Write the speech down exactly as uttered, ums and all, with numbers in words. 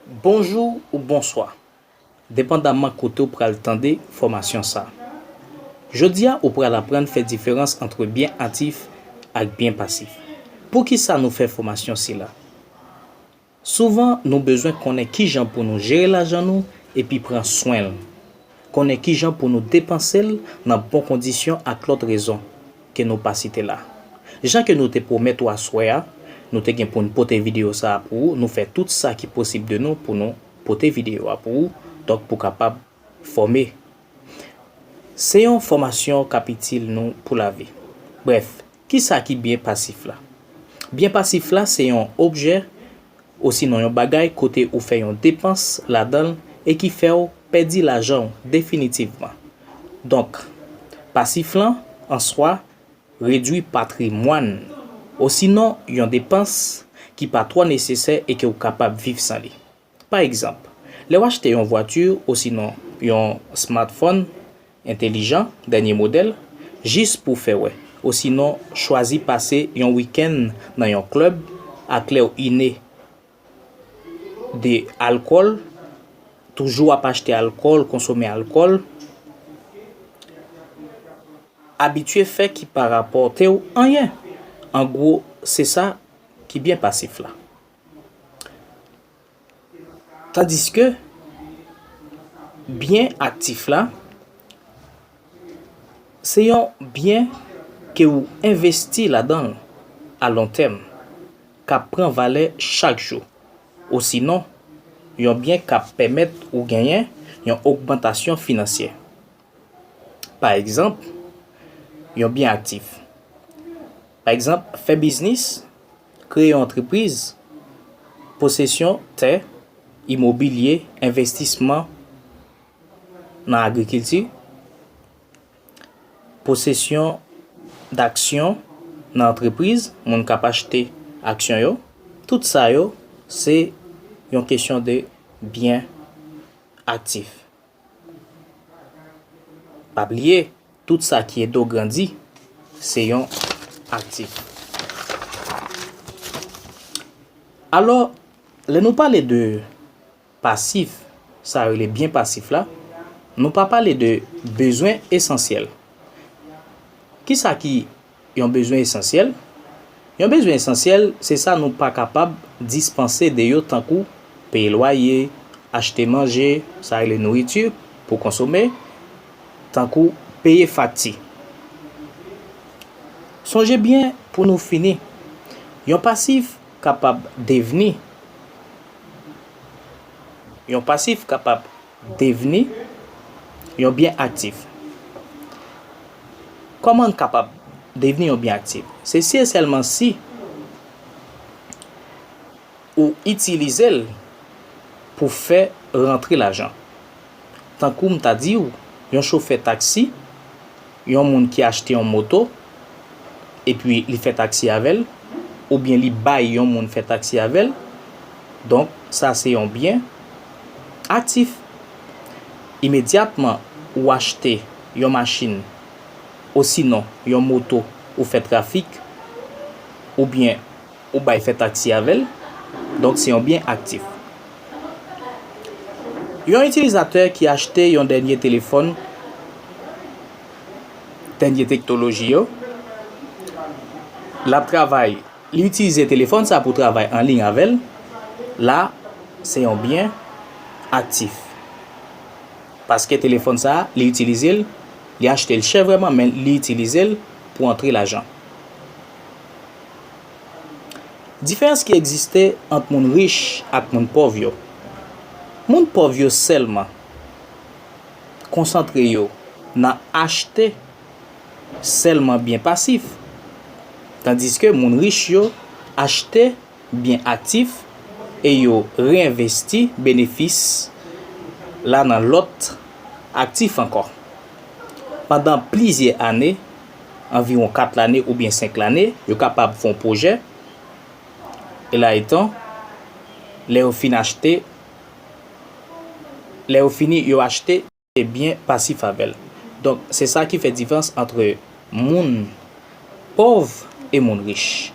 Bonjou ou bonswa, depandamman kote w pral tande fòmasyon sa. Jodi a, ou pral aprann fè diferans ant byen aktif ak byen pasif. Poukisa nou fè fòmasyon sila? Souvan, nou bezwen konnen kijan pou nou jere lajan nou epi pran swen l. Konnen kijan pou nou depanse l nan bon kondisyon ak lòt rezon ke nou pa site la. Jan ke nou te pwomèt ou aswè a, nou te gen pou n pote videyo sa a pou ou, nou fè tout sa ki posib de nou pou nou pote videyo a pou ou, donk pou kapab fòme. Se yon fòmasyon k ap itil nou pou lavi. Brèf, kisa ki byen pasif la? Byen pasif la se yon objè osinon yon bagay kote ou fè yon depans ladan l e ki fè w pèdi lajan w definitivman. Donk, pasif lan, an swa, redwi patrimwàn, osinon yon depans ki pa twò nesesè e ke w kapab viv san li. Pa egzanp, lè w achte yon vwati osinon yon smartphone entelijan dènye modèl jis pou fè wè, osinon chwazi pase yon wikenn nan yon klèb ak lè w ine de alkòl, toujou ap achte alkòl, konsome alkòl, abitye fè ki pa rapòte w anyen. An gwo, se sa ki byen pasif la. Tandiske byen aktif la, se yon byen ke w envesti ladan l a lon tèm, k ap pran valè chak jou, osinon yon byen k ap pèmèt ou genyen yon ogmantasyon finansyè. Pa egzanp, yon byen aktif. Pa egzanp, fè biznis, kreye yon antrepriz, posesyon tè, imobilye, envestisman nan agrikilti, posesyon daksyon nan antrepriz, moun k ap achte aksyon yo, tout sa yo, se yon kesyon de byen aktif. Pa bliye, tout sa ki ede w grandi, se yon aktif. Alò, lè nou pale de pasif, sa yo rele byen pasif la, nou pa pale de bezwen esansyèl. Kisa ki yon bezwen esansyèl? Yon bezwen esansyèl, se sa nou pa kapab dispanse de yo, tankou peye lwaye, achte manje, sa rele nouriti, pou konsome, tankou peye fakti. Sonje byen pou nou fini. Yon pasif kapab devni, yon pasif kapab devni yon byen aktif. Kòman l kapab devni yon byen aktif? Se si e sèlman si ou itilize l pou fè rantre lajan. Tankou m ta di w, yon chofè taksi, yon moun ki achte yon moto, epi li fè taksi avè l, oubyen li bay yon moun fè taksi avè l, donk, sa se yon byen aktif. Imedyatman ou achte yon machin, osinon yon moto, ou fè trafik, oubyen ou bay fè taksi avè l, donk se yon byen aktif. Yon itilizatè ki achte yon dènye telefòn, dènye teknoloji yo, l ap travay, li itilize telefòn sa pou travay an liy avè l, la, se yon byen aktif. Paske telefòn sa, li itilize l, li achte l chè vrèman, men li itilize l pou antre lajan. Diferans ki egziste ant moun rich ak moun pòv yo. Moun pòv yo sèlman konsantre yo nan achte sèlman byen pasif, tandiske moun rich yo achte byen aktif e yo reenvesti benefis la nan lòt aktif ankò. Pandan plizyè ane, anviwon kat lane oubyen senk lane, yo kapab fè yon pwojè, e la etan, lè yo fin achte, lè yo fini, yo achte byen pasif avè l. Donk, se sa ki fè diferans ant moun pòv e moun rich.